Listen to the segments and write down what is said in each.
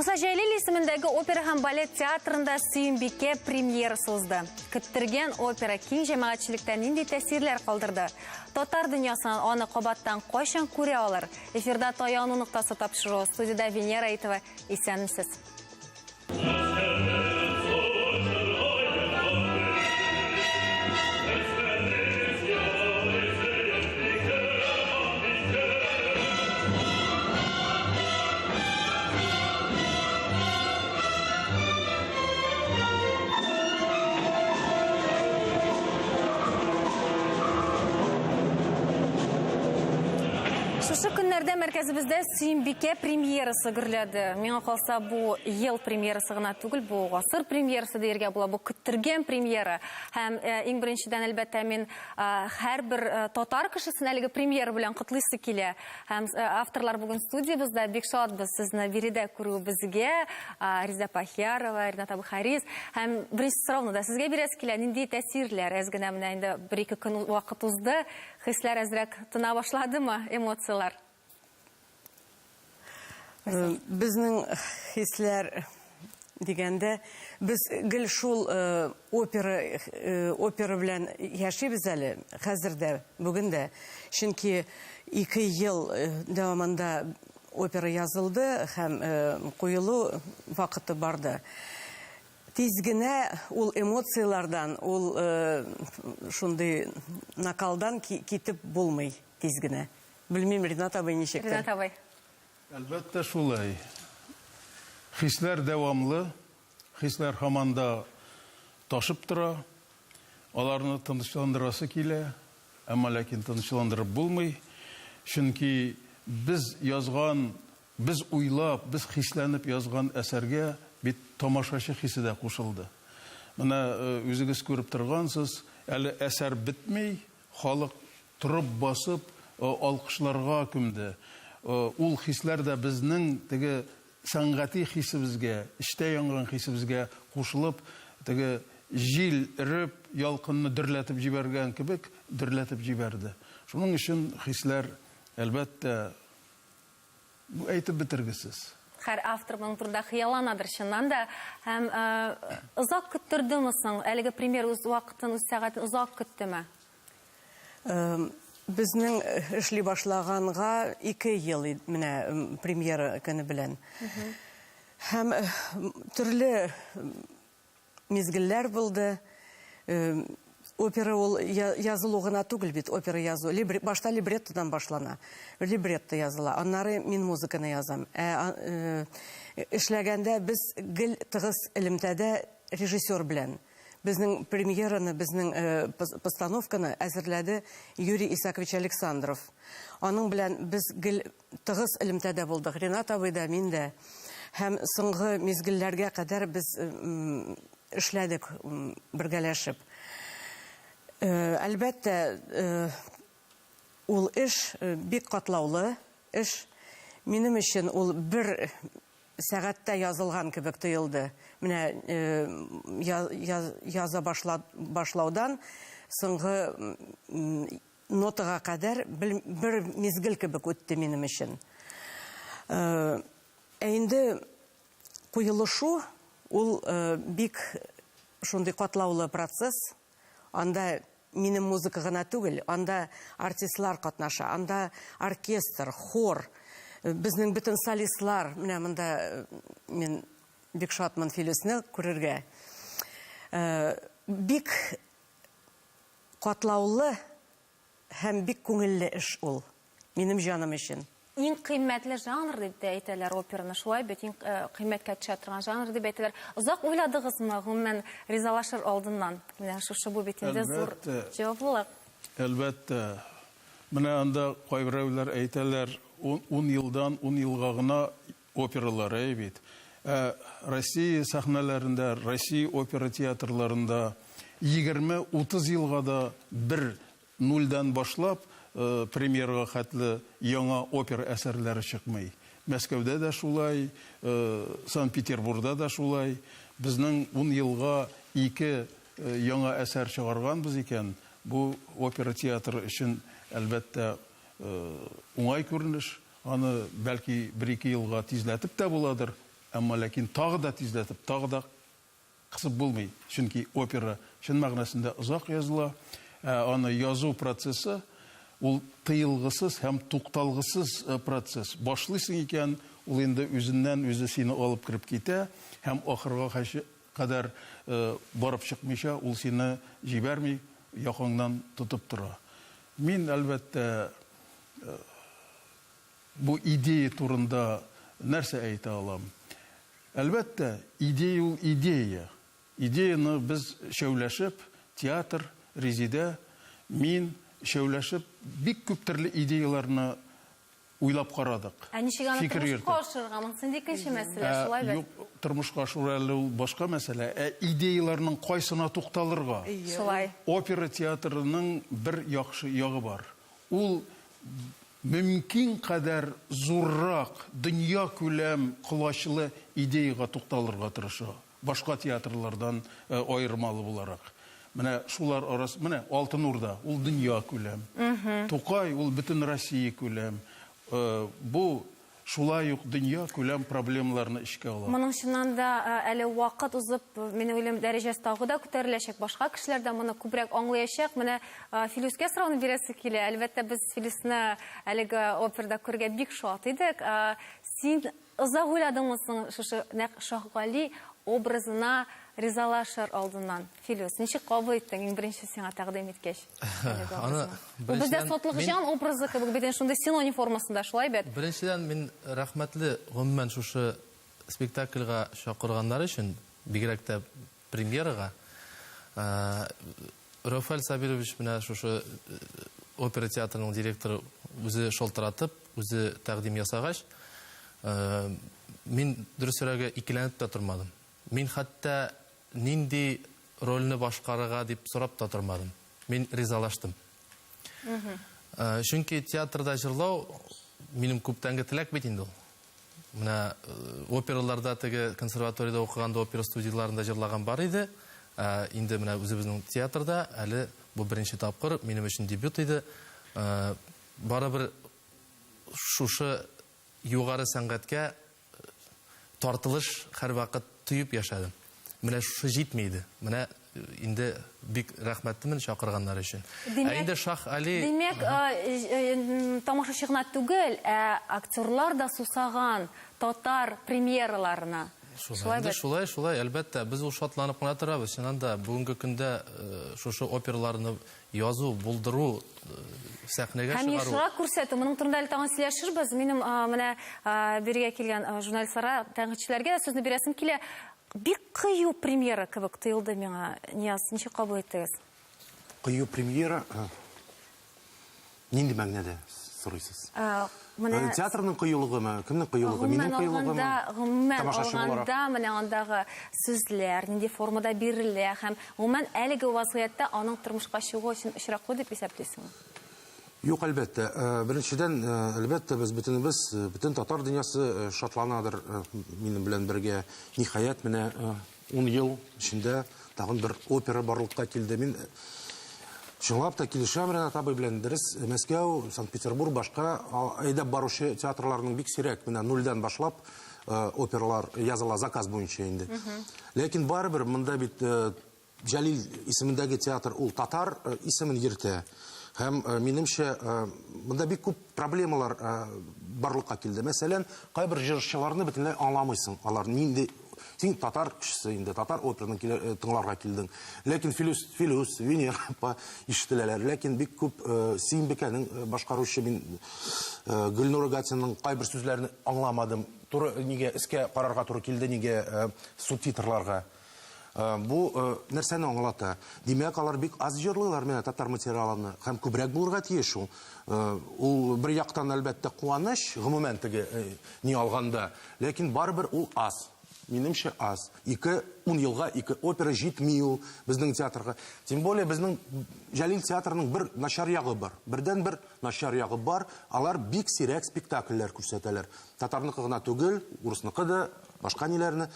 Муса Җәлил исемендәге опера һәм балет театрында Сөембикә премьерасы узды. Көттергән опера киң җәмәгатьчелектә нинди тәэсирләр калдырды? Татар дөньясыннан аны кабаттан кайчан күрә алыр? Эфирда Таяну ноктасы тапшыруы. Студиядә Венера Итова. Исәнмесез. Шушы көннәрдә мәркәзебездә Сөембикә премьерасы гөрләде. Миңа калса, бу ел премьерасы гына түгел, бу гасыр премьерасы диергә була, бу көттергән премьера. Һәм э, иң беренчедән, әлбәттә, мин э, һәрбер э, татар кешесен әлеге премьера белән котлыйсы килә. Һәм авторлар бүген студиябездә. Бик шатбыз сезне биредә күрүебезгә. Реза Пахиярова, Ренат абый Харис. Һәм беренче сорауны да сезгә бирәсе килә. Нинди тәэсирләр? Әз генә менә инде бер-ике көн вакыт узды. Хисләр әзрәк тына башладымы, эмоцияләр? Безнең хисләр дигәндә, без гел шул опера, опера белән яшибез әле, хәзер дә, бүген дә. Чөнки ике ел дәвамында опера язылды һәм куелу вакыты барды. Тиз генә ул эмоцияләрдән, ул шундый накалдан китеп булмый тиз генә. Белмим, Ринат абый ничектер. Ринат абый. Әлбәттә шулай. Хисләр дәвамлы, хисләр һаман да ташып тора. Аларны тынычландырасы килә, әмма ләкин тынычландырып булмый. Чөнки без язган, без уйлап, без хисләнеп язган әсәргә бит тамашачы хисе дә кушылды. Менә үзегез күреп торгансыз, әле әсәр бетми, Халык торып басып алкышларга күмде. Ул хисләр дә безнең теге сәнгати хисебезгә, эчтә янган хисебезгә кушылып, теге җил өреп, ялкынны дөрләтеп җибәргән кебек, дөрләтеп җибәрде. Шуның өчен хисләр, әлбәттә, бу әйтеп бетергесез. Һәр автор моның турында хыялланадыр, чыннан да. Һәм озак көттердеме соң? Әлеге премьера үз вакытын, үз сәгатен озак көттеме? Безнең эшли башлаганга 2 ел менә премьера көне белән. Һәм төрле мизгелләр булды. Опера ул язылу гына түгел бит, опера язу. Башта либреттодан башлана. Либретто языла. Аннары мин музыканы язам. Ә эшләгәндә без гел тыгыз элемтәдә режиссер белән. Безнең премьераны, безнең постановканы әзерләде Юрий Исакович Александров. Аның белән без гел тыгыз элемтәдә булдык. Ренат абый да, мин дә. Һәм соңгы мизгелләргә кадәр без эшләдек бергәләшеп. Әлбәттә, ул эш бик катлаулы эш. Минем өчен ул бер сәгатьтә язылган кебек тоелды. Менә яза башлаудан соңгы Нотага кадәр бер мизгел кебек үтте минем өчен. Ә инде куелышу ул бик шундый катлаулы процесс. Анда минем музыка гына түгел, анда артистлар катнаша, анда оркестр, хор, безнең бөтен солистлар, менә монда мин бик шатмын Филүсне күрергә. Бик Катлаулы һәм бик күңелле эш ул, минем җаным өчен. Иң кыйммәтле жанр дип тә әйтәләр операны, шулай бит? Иң кыйммәткә төшә торган жанр дип әйтәләр. Озак уйладыгызмы, гомумән, ризалашыр алдыннан? Менә шушы бу бит инде зур җаваплылык. Әлбәттә. Менә анда кайберәүләр әйтәләр, ун елдан ун елга гына Опералар, әйе бит. Ә Россия сәхнәләрендә, Россия опера театрларында 20-30 елга да бер нульдән башлап, премьерага хәтле яңа опера әсәрләре чыкмый. Мәскәүдә дә шулай, Санкт-Петербурда да шулай. Безнең ун елга ике яңа әсәр чыгарганбыз икән, бу опера театры өчен, әлбәттә, уңай күренеш. Аны, бәлки, бер-ике елга тизләтеп тә буладыр. Әмма ләкин тагы да тизләтеп, тагы да кысып булмый, чөнки опера чын мәгънәсендә озак языла, ә аны язу процессы ул тыелгысыз һәм тукталгысыз процесс. Башлыйсың икән, ул инде үзеннән-үзе сине алып кереп китә һәм ахырга кадәр барып чыкмыйча ул сине җибәрми, якаңнан тотып тора. Мин, әлбәттә, бу идея турында нәрсә әйтә алам? Әлбәттә, идея ул идея. Идеяны без өчәүләшеп, театр, Резидә, мин, өчәүләшеп бик күп төрле идеяләрне уйлап карадык. Ә ничек аны Фикер тормышка йөртеп. ашырырга? Монысы инде икенче мәсьәлә, шулай бит? Юк, тормышка ашыру әле ул башка мәсьәлә. Ә идеяләрнең кайсына тукталырга? Шулай. Опера театрының бер яхшы ягы бар. Ул мөмкин кадәр зуррак, дөньякүләм колачлы идеяга тукталырга тырыша, башка театрлардан аермалы буларак. Менә шулар арасы, менә Алтын Урда, ул дөньякүләм. Тукай, ул бөтен Россиякүләм. Бу шулай ук дөньякүләм проблемаларны эчкә ала. Моның чыннан да әле вакыт узып, мин уйлыйм, дәрәҗәсе тагы да күтәреләчәк, башка кешеләр дә моны күбрәк аңлаячак. Менә Филүскә сорауны бирәсе килә. Әлбәттә, без Филүсне әлеге операда күрергә бик шат идек. Син озак уйладыңмы соң шушы нәкъ Шаһгали образына ризалашыр алдыннан? Филүс, ничек кабул иттең иң беренче сиңа тәкъдим иткәч? Аны Ул бездә Сатлыкҗан образы кебек бит инде шундый синоним формасында, шулай бит? Беренчедән, мин рәхмәтле гомумән шушы спектакльгә чакырганнары өчен, бигрәк тә премьерага. Рәүфәл Сабирович менә шушы опера театрының директоры үзе шалтыратып, үзе тәкъдим ясагач, мин дөресрәге икеләнеп тә тормадым. Мин хәтта нинди рольне башкарырга дип сорап та тормадым. Мин ризалаштым. Чөнки театрда җырлау минем күптәнге теләк бит инде ул. Менә операларда теге консерваториядә укыганда опера студияләрендә җырлаган бар иде. Инде менә үзебезнең театрда әле бу беренче тапкыр минем өчен дебют иде. Барыбер шушы югары сәнгатькә тартылыш һәрвакыт тоеп яшәдем. Менә шушы җитми иде. Менә инде бик рәхмәтлемен чакырганнары өчен. Ә инде Шаһ Али... Димәк, тамашачы гына түгел, ә актерлар да сусаган татар премьераларына. Шулай инде, шулай, шулай, әлбәттә. Без ул шатланып кына торабыз. Чыннан да, бүгенге көндә шушы операларны Язу, булдыру, сәхнәгә Һәм чыгару. ешрак күрсәтү. Моның турында әле тагын сөйләшербез. Минем менә бирегә килгән журналистларга, тәнкыйтьчеләргә дә сүзне бирәсем килә. Бик кыю премьера кебек тоелды миңа, Нияз, ничек кабул иттегез? Кыю премьера нинди мәгънәдә сорыйсыз? Менә Театрның кыюлыгымы, кемнең кыюлыгы, минем кыюлыгымы? Гомумән алганда, менә андагы сүзләр нинди формада бирелә һәм гомумән әлеге вазгыятьтә аның тормышка чыгуы өчен очраклы дип исәплисеңме? Юк, әлбәттә. Беренчедән, әлбәттә, без бөтенебез, бөтен татар дөньясы шатланадыр минем белән бергә. Ниһаять, менә Ун ел эчендә тагын бер опера барлыкка килде. Мин чынлап та килешәм Ренат абый белән. Дөрес, Мәскәү, Санкт-Петербург, башка әйдәп баручы театрларның бик сирәк менә нульдән башлап опералар языла заказ буенча инде. Ләкин барыбер монда бит Җәлил исемендәге театр ул татар исемен йөртә. Һәм, минемчә, монда бик күп проблемалар барлыкка килде. Мәсәлән, кайбер җырчыларны бөтенләй аңламыйсың. Алар нинди Син татар кешесе инде, татар операны тыңларга килдең. Ләкин Филүс, Филүс, Венера апа ишетеләләр. Ләкин бик күп Сөембикәнең башкаручы мин Гөлнура Гатинаның кайбер сүзләрен аңламадым. Туры нигә эскә карарга туры килде, нигә субтитрларга. Бу нәрсәне аңлата? Димәк, алар бик аз җырлыйлар менә татар материалын һәм күбрәк булырга тиеш ул. Ул бер яктан, әлбәттә, куаныч, гомумән теге ни алганда, ләкин барыбер ул аз. Минемчә, аз. Ике, ун елга ике опера җитми ул безнең театрга. Тем более безнең Җәлил театрының бер начар ягы бар. Бердәнбер начар ягы бар, алар бик сирәк спектакльләр күрсәтәләр. Татарныкы гына түгел, урысныкы да, башка ниләрне.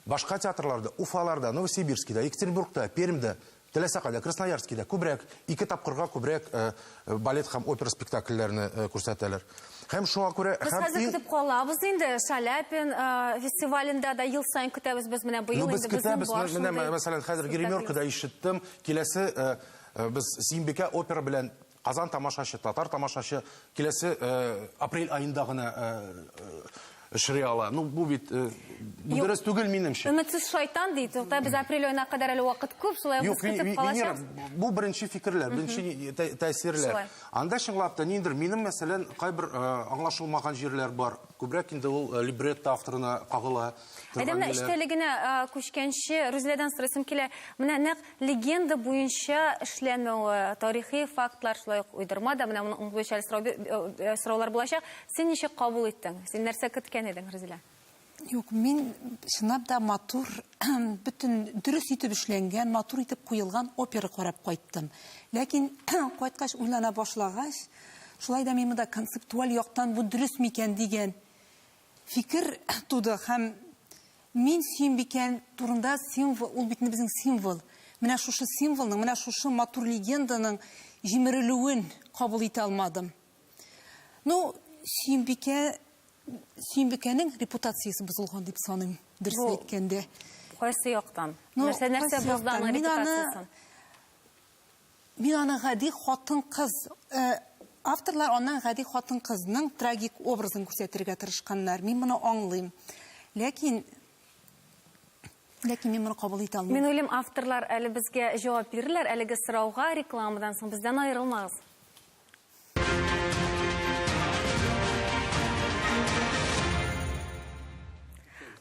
Башка театрларда, Уфаларда, Новосибирскида, Екатеринбургта, Пермьдә, теләсә кайда, Красноярскида күбрәк, ике тапкырга күбрәк балет һәм опера спектакльләрне күрсәтәләр. Һәм шуңа күрә Без хәзер көтеп калабыз инде. Шаляпин фестивалендә дә ел саен көтәбез без менә быел инде безнең бар. Менә мәсәлән, хәзер гримеркада ишеттем, киләсе без Сөембикә опера белән Казан тамашачы, татар тамашачы киләсе апрель аенда гына эшри ала. Ну, бу бит бу дөрес түгел минемчә. Өметсез шайтан ди. Тукта, без апрель аена кадәр әле вакыт күп, шулай ук без көтеп калачакбыз. Бу беренче фикерләр, беренче тәэсирләр. Анда чынлап та ниндидер минем, мәсәлән, кайбер аңлашылмаган җирләр бар. Күбрәк инде ул либретто авторына кагыла. Әйдә, менә эчтәлегенә күчкәнче, Рүзиләдән сорыйсым килә. Менә нәкъ Легенда буенча эшләмәве, тарихи фактлар шулай ук уйдырма да, менә моның буенча әле сорау э, сораулар булачак. Син ничек кабул иттең? Син нәрсә көткән идең, Рузилә? Юк, мин чынлап та матур, бөтен дөрес итеп эшләнгән, матур итеп куелган опера карап кайттым. Ләкин кайткач уйлана башлагач, шулай да мин монда концептуаль яктан бу дөрес микән дигән Фикер туды һәм мин Сөембикә турында символ, ул бит инде безнең символ. Менә шушы символның, менә шушы матур легенданың җимерелүен кабул итә алмадым. Ну, Сөембикә, Сөембикәнең репутациясе бозылган дип саныйм, дөресен әйткәндә. Кайсы яктан? Ну, нәрсә нәрсә бозды аның репутациясен? Мин аны гади хатын-кыз, авторлар аннан гади хатын-кызның трагик образын күрсәтергә тырышканнар. Мин моны аңлыйм. Ләкин ләкин мин моны кабул итә алмыйм. Мин уйлыйм, авторлар әле безгә җавап бирерләр әлеге сорауга рекламадан соң. Бездән аерылмагыз.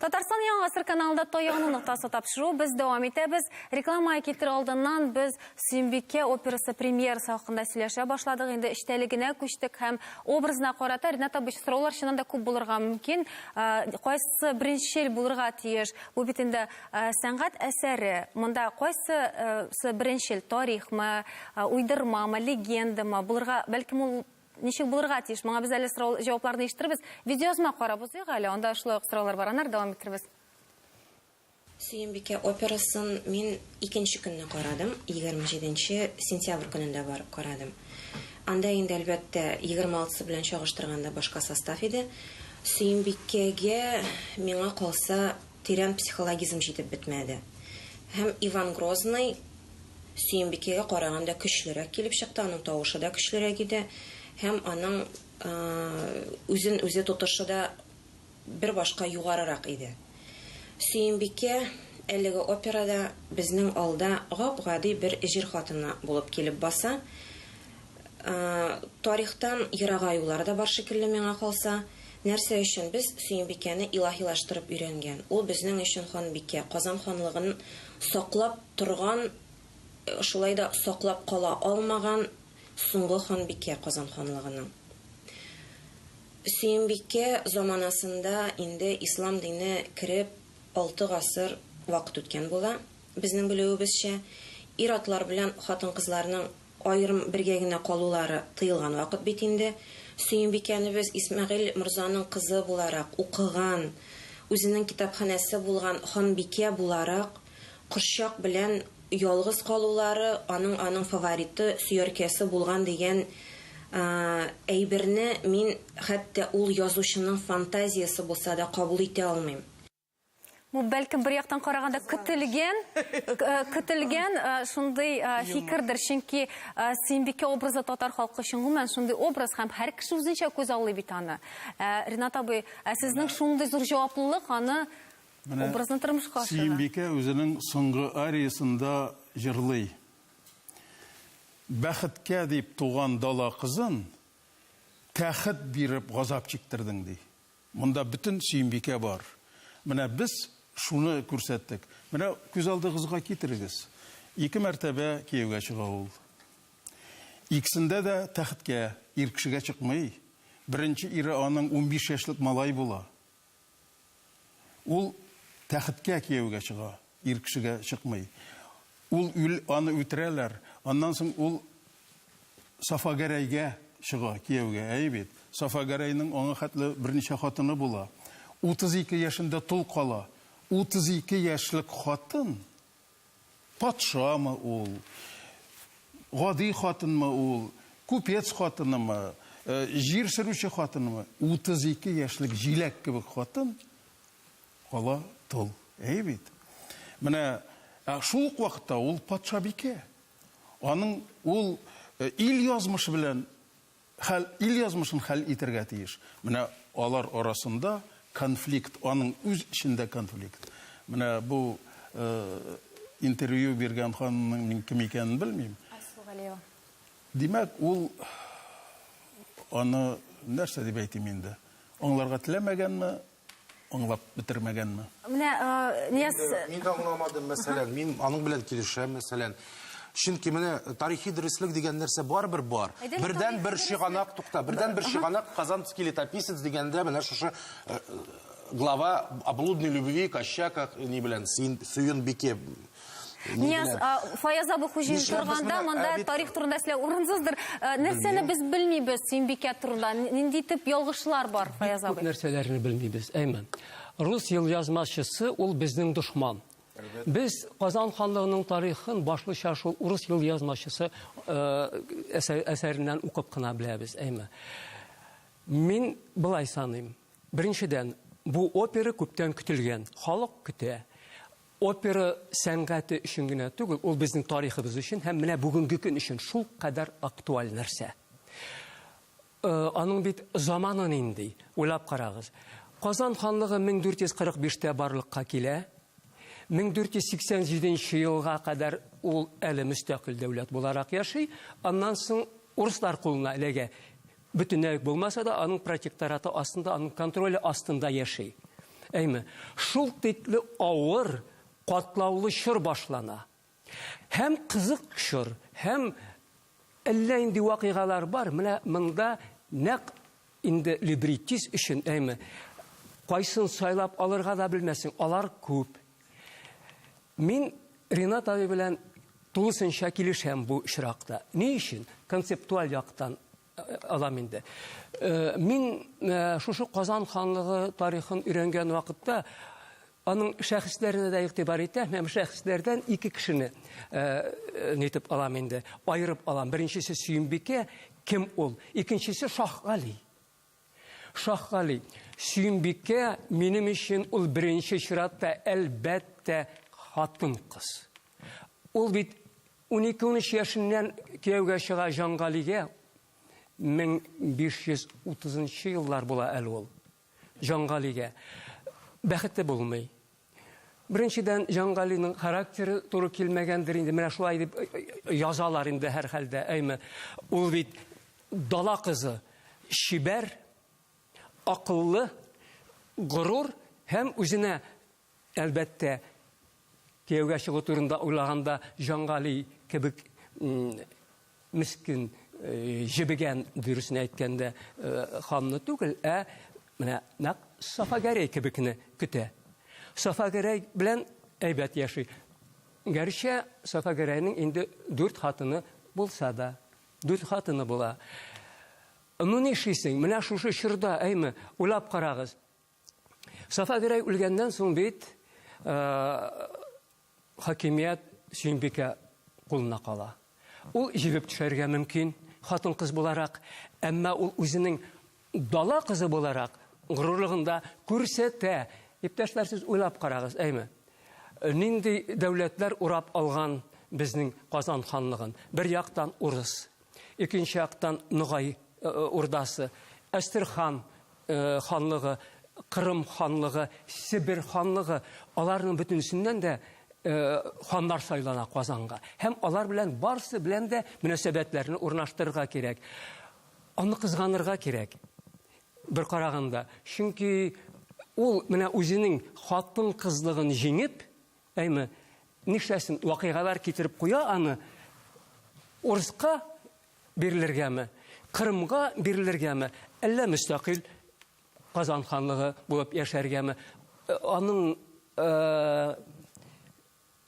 Татарстан Яңа гасыр каналында Таяну ноктасы тапшыру без дәвам итәбез. Реклама китер алдыннан без Сөембикә операсы премьерасы хакында сөйләшә башладык. Инде эчтәлегенә күчтек һәм образына карата Ренат абый сораулар чыннан да күп булырга мөмкин. Кайсы беренчел булырга тиеш? Бу бит инде сәнгать әсәре. Монда кайсы беренчел? Тарихмы, уйдырмамы, легендамы? Булырга, бәлкем ул Ничек булырга тиеш? Моңа без әле сорау җавапларны ишетербез. Видеоязма карап узыйк әле, анда шулай ук сораулар бар. Аннары дәвам иттербез. Сөембикә операсын мин икенче көнне карадым, 27 нче сентябрь көнендә барып карадым. Анда инде, әлбәттә, 26 сы белән чагыштырганда башка состав иде. Сөембикәгә, миңа калса, тирән психологизм җитеп бетмәде. Һәм Иван Грозный Сөембикәгә караганда көчлерәк килеп чыкты, аның тавышы да көчлерәк иде һәм аның үзен үзе тотышы да бер башка югарырак иде. Сөембикә әлеге операда безнең алда гап-гади бер җир хатыны булып килеп баса. Тарихтан ерагаюлар да бар шикелле миңа калса. Нәрсә өчен без Сөембикәне илаһилаштырып өйрәнгән? Ул безнең өчен ханбикә, Казан ханлыгын саклап торган, шулай да саклап кала алмаган соңгы ханбикә Казан ханлыгының. Сөембикә заманасында инде ислам дине кереп алты гасыр вакыт үткән була. Безнең белүебезчә, ир-атлар белән хатын-кызларның аерым бергә генә калулары тыелган вакыт бит инде. Сөембикәне без Исмәгыйль морзаның кызы буларак, укыган, үзенең китапханәсе булган ханбикә буларак, кошчак белән ялгыз калулары, аның аның фавориты, сөяркәсе булган дигән әйберне мин хәтта ул язучының фантазиясе булса да кабул итә алмыйм. Бу бәлкем бер яктан караганда көтелгән, көтелгән шундый фикердер, чөнки Сөембикә образы татар халкы өчен гомумән шундый образ һәм һәр кеше үзенчә күз аллый бит аны. Ренат абый, ә сезнең шундый зур җаваплылык аны образны тормышка ашыру. Сөембикә үзенең соңгы ариясында җырлый. Бәхеткә дип туган дала кызын тәхет биреп газап чиктердең, ди. Монда бөтен Сөембикә бар. Менә без шуны күрсәттек. Менә күз алдыгызга китерегез. Ике мәртәбә кияүгә чыга ул. Икесендә дә тәхеткә, ир кешегә чыкмый. Беренче ире аның 15 яшьлек малай була. Ул тәхеткә кияүгә чыга, ир кешегә чыкмый. Ул үл, аны үтерәләр. Аннан соң ул Сафа Гәрәйгә чыга кияүгә, әйе бит. Сафа Гәрәйнең аңа хәтле берничә хатыны була. 32 яшендә тол кала. 32 яшьлек хатын патшамы ул, гади хатынмы ул, купец хатынымы, Җир сөрүче хатынмы? 32 яшьлек җиләк кебек хатын кала тол. Әйе бит? Менә ә шул ук вакытта ул патшабикә. Аның ул ил язмышы белән хәл ил язмышын хәл итәргә тиеш. Менә алар арасында конфликт, аның үз эчендә конфликт. Менә бу интервью биргән ханымның мин кем икәнен белмим. Айсылу Галиева. Димәк, ул аны нәрсә дип әйтим инде? Аңларга теләмәгәнме, аңлап бетермәгәнме? Менә Нияз Мин дә аңламадым, мәсәлән, мин аның белән килешәм, мәсәлән. Чөнки менә тарихи дөреслек дигән нәрсә барыбер бар. Бердән бер чыганак, тукта, бердән бер чыганак Казанский летописец дигәндә менә шушы глава о блудной любви Кощака ни белән Сөенбике Нияз, Фаяз абый Хуҗин торганда, монда тарих турында сөйләү урынсыздыр. Нәрсәне без белмибез Сөембикә турында? Нинди төп ялгышлар бар, Фаяз абый? Күп нәрсәләрне белмибез, әйме. Рус елъязмачысы ул безнең дошман. Без Казан ханлыгының тарихын башлыча шул урыс елъязмачысы әсәреннән укып кына беләбез, әйме. Мин болай саныйм. Беренчедән, бу опера күптән көтелгән, халык көтә. Опера сәнгате өчен генә түгел, ул безнең тарихыбыз өчен һәм менә бүгенге көн өчен шулкадәр актуаль нәрсә. Аның бит заманы нинди, уйлап карагыз. Казан ханлыгы 1445 тә барлыкка килә. 1487 елга кадәр ул әле мөстәкыйль дәүләт буларак яши. Аннан соң урыслар кулына эләгә. Бөтенләй үк булмаса да, аның протектораты астында, аның контроле астында яши. Әйме, шул тикле авыр, катлаулы чор башлана. Һәм кызык чор, һәм әллә инде вакыйгалар бар. Менә монда нәкъ инде либреттист өчен, әйме, кайсын сайлап алырга да белмәсең, алар күп. Мин Ренат абый белән тулысынча килешәм бу очракта. Ни өчен? Концептуаль яктан э, алам инде. Э, мин э, шушы Казан ханлыгы тарихын өйрәнгән вакытта аның шәхесләренә дә игътибар итәм һәм шәхесләрдән ике кешене нитеп алам инде, аерып алам. Беренчесе Сөембикә, кем ул? Икенчесе Шаһгали. Шаһгали, Сөембикә минем өчен ул беренче чиратта, әлбәттә, хатын-кыз. Ул бит 12-13 яшеннән кияүгә чыга Җангалигә, 1530 еллар була әле ул. Җангалигә. Бәхете булмый. Беренчедән, Җангалиның характеры туры килмәгәндер инде, менә шулай дип язалар инде һәрхәлдә, әйме. Ул бит дала кызы, чибәр, акыллы, горур һәм үзенә, әлбәттә, кияүгә чыгу турында уйлаганда Җангали кебек мескен, җебегән, дөресен әйткәндә, ханны түгел, ә менә нәкъ Сафа Гәрәй кебекне көтә. Сафа Гәрәй белән әйбәт яши. Гәрчә Сафа Гәрәйнең инде дүрт хатыны булса да, дүрт хатыны була. Ну нишлисең, менә шушы чорда, әйме, уйлап карагыз. Сафа Гәрәй үлгәннән соң бит хакимият Сөембикә кулына кала. Ул җебеп төшәргә мөмкин, хатын-кыз буларак, әмма ул үзенең дала кызы буларак горурлыгын да күрсәтә. Иптәшләр, сез уйлап карагыз, әйме? Нинди дәүләтләр урап алган безнең Казан ханлыгын? Бер яктан урыс, Икенче яктан Ногай Урдасы, Әстерхан ханлыгы, Кырым ханлыгы, Себер ханлыгы, аларның бөтенесеннән дә ханнар сайлана Казанга. Һәм алар белән барысы белән дә мөнәсәбәтләрне урнаштырырга кирәк. Аны кызганырга кирәк. Бер караганда, чөнки ул менә үзенең хатын-кызлыгын җиңеп, Әйме, нишләсен, вакыйгалар китереп куя аны, урыска бирелергәме, Кырымга бирелергәме, әллә мөстәкыйль Казан ханлыгы булып яшәргәме? Аның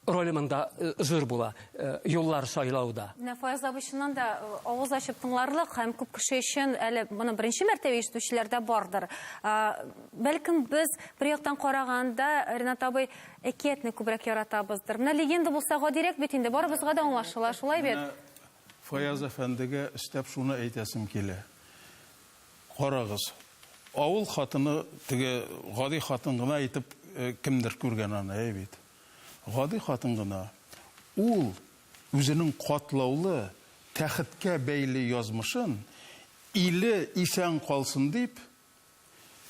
роле монда зур була, юллар сайлауда. Менә Фаяз абый чыннан да авыз ачып тыңларлык һәм күп кеше өчен әле моны беренче мәртәбә ишетүчеләр дә бардыр. Бәлкем без бер яктан караганда, Ренат абый, Әкиятне күбрәк яратабыздыр. Менә легенда булса гадирәк бит инде, барыбызга да аңлашыла, шулай бит? Менә Фаяз әфәндегә өстәп шуны әйтәсем килә. Карагыз, авыл хатыны теге гади хатын гына итеп кемдер күргән аны, әй бит. Гади хатын гына. Ул үзенең катлаулы, тәхеткә бәйле язмышын, иле исән калсын дип,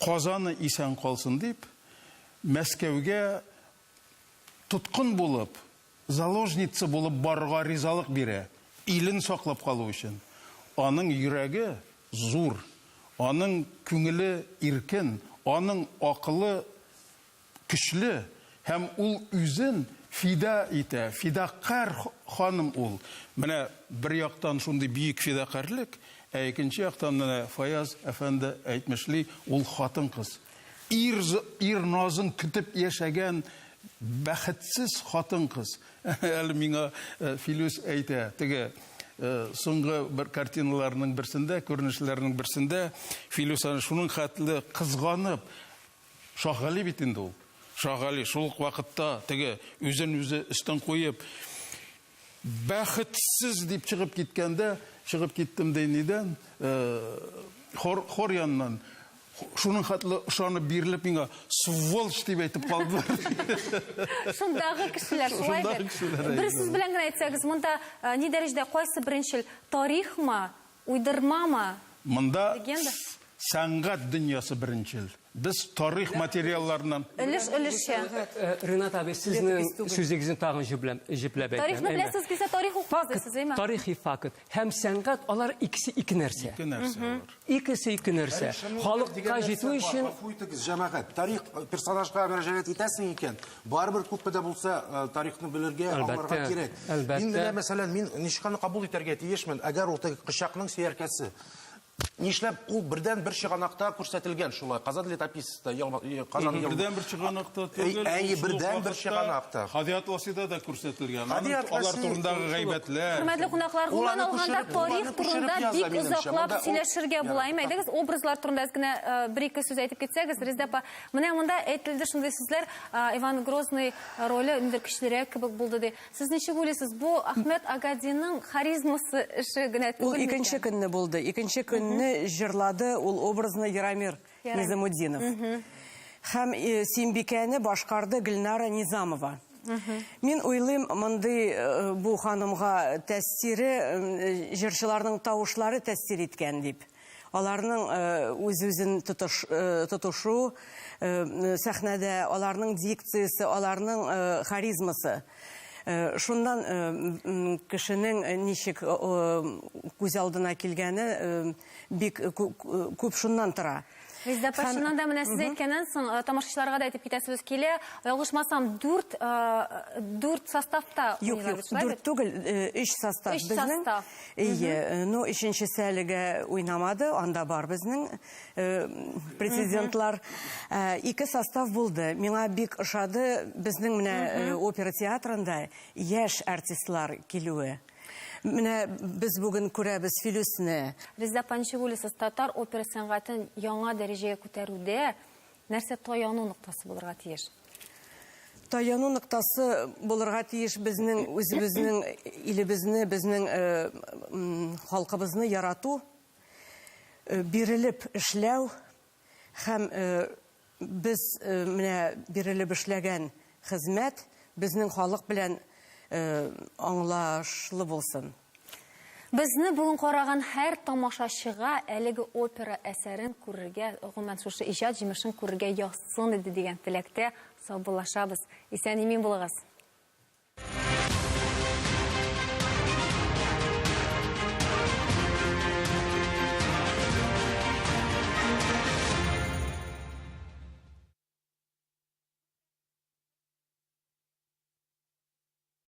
Казаны исән калсын дип, Мәскәүгә тоткын булып, заложница булып барырга ризалык бирә, илен саклап калу өчен. Аның йөрәге зур, аның күңеле иркен, аның акылы көчле һәм ул үзен фида итә, фидакарь ханым ул. Менә бер яктан шундый бөек фидакарьлек, ә икенче яктан менә Фаяз әфәнде әйтмешли, ул хатын-кыз. Ир, ир назын көтеп яшәгән бәхетсез хатын-кыз. Әле миңа э, Филүс әйтә, теге э, соңгы бер картиналарның берсендә, күренешләрнең берсендә Филүс аны шуның хәтле кызганып, Шаһгали бит инде ул. Шаһгали шул ук вакытта теге үзен үзе өстен куеп, бәхетсез дип чыгып киткәндә, чыгып киттем ди нидән, э, хор, хор яныннан. Шуның хәтле ышанып бирелеп миңа сволочь дип әйтеп калдылар. Шундагы кешеләр шулай Шундагы бит. кешеләр, Бер әйе. сүз белән генә әйтсәгез, монда э, ни дәрәҗәдә кайсы беренчел тарихмы, Уйдырмамы? Монда Легенда? сәнгать дөньясы беренчел. Без тарих материалларыннан. Өлеш өлешчә. Ренат абый, сезнең сүзегезне тагын җөпләп әйтәм. Тарихны беләсез килсә, тарих укыгыз дисез, әйме? Тарихи факт һәм сәнгать алар икесе ике нәрсә. Ике нәрсә алар. Икесе ике нәрсә. Халыкка җитү өчен Гафу итегез, җәмәгать. Тарих персонажга мөрәҗәгать итәсең икән, Барыбер күпме дә булса э, тарихны белергә, аңларга кирәк. Мин менә мәсәлән, мин ничек аны кабул итәргә тиешмен, әгәр ул теге кычакның сөяркәсе. Нишләп ул бердән бер чыганакта күрсәтелгән шулай? Казан летописцта, э, Казан бердән бер чыганакта түгел. Әй, бердән бер чыганакта. Һади Атласида да күрсәтелгән. Алар турындагы гайбәтләр. Хөрмәтле кунаклар, гомумән алганда тарих турында бик озаклап сөйләшергә була. Әйдәгез, образлар турында әз генә э, бер-ике сүз әйтеп китсәгез, Резеда апа, Менә монда әйтелде шундый сүзләр, Иван Грозный роле ниндидер көчлерәк кебек булды ди. Сез ничек уйлыйсыз, бу Әхмәт Агадиның харизмасы эше генә Ул түгел икенче микән? көнне булды. Икенче көнне җырлады ул образны Ярамир Низамутдинов. Һәм Сөембикәне башкарды Гөлнара Низамова. Мин уйлыйм, мондый бу ханымга тәэсире җырчыларның тавышлары тәэсир иткән дип. Аларның үз-үзен тотыш, тотышу сәхнәдә, аларның дикциясе, аларның харизмасы. Шуннан кешенең ничек күз алдына килгәне бик күп шуннан тора. Резеда апа, чыннан да менә сез әйткәннән соң, тамашачыларга да әйтеп китәсебез килә. Ялгышмасам, дүрт, дүрт составта Юк, уйныйлар юк, бит, шулай дүрт бит? түгел, өч состав Өч безнең. состав. Әйе, ну, өченчесе әлегә уйнамады, анда бар безнең прецедентлар. Ике состав булды. Миңа бик ошады безнең менә опера театрында яшь артистлар килүе. Менә без бүген күрәбез Филүсне. Резеда апа, ничек уйлыйсыз, татар опера сәнгатен яңа дәрәҗәгә күтәрүдә нәрсә таяну ноктасы булырга тиеш? Таяну ноктасы булырга тиеш безнең үзебезнең илебезне, безнең халкыбызны ярату, бирелеп эшләү һәм без менә бирелеп эшләгән хезмәт безнең халык белән аңлашлы булсын. Безне бүген караган һәр тамашачыга әлеге опера әсәрен күрергә, гомумән, шушы иҗат җимешен күрергә язсын иде дигән теләктә саубуллашабыз. Исән-имин булыгыз!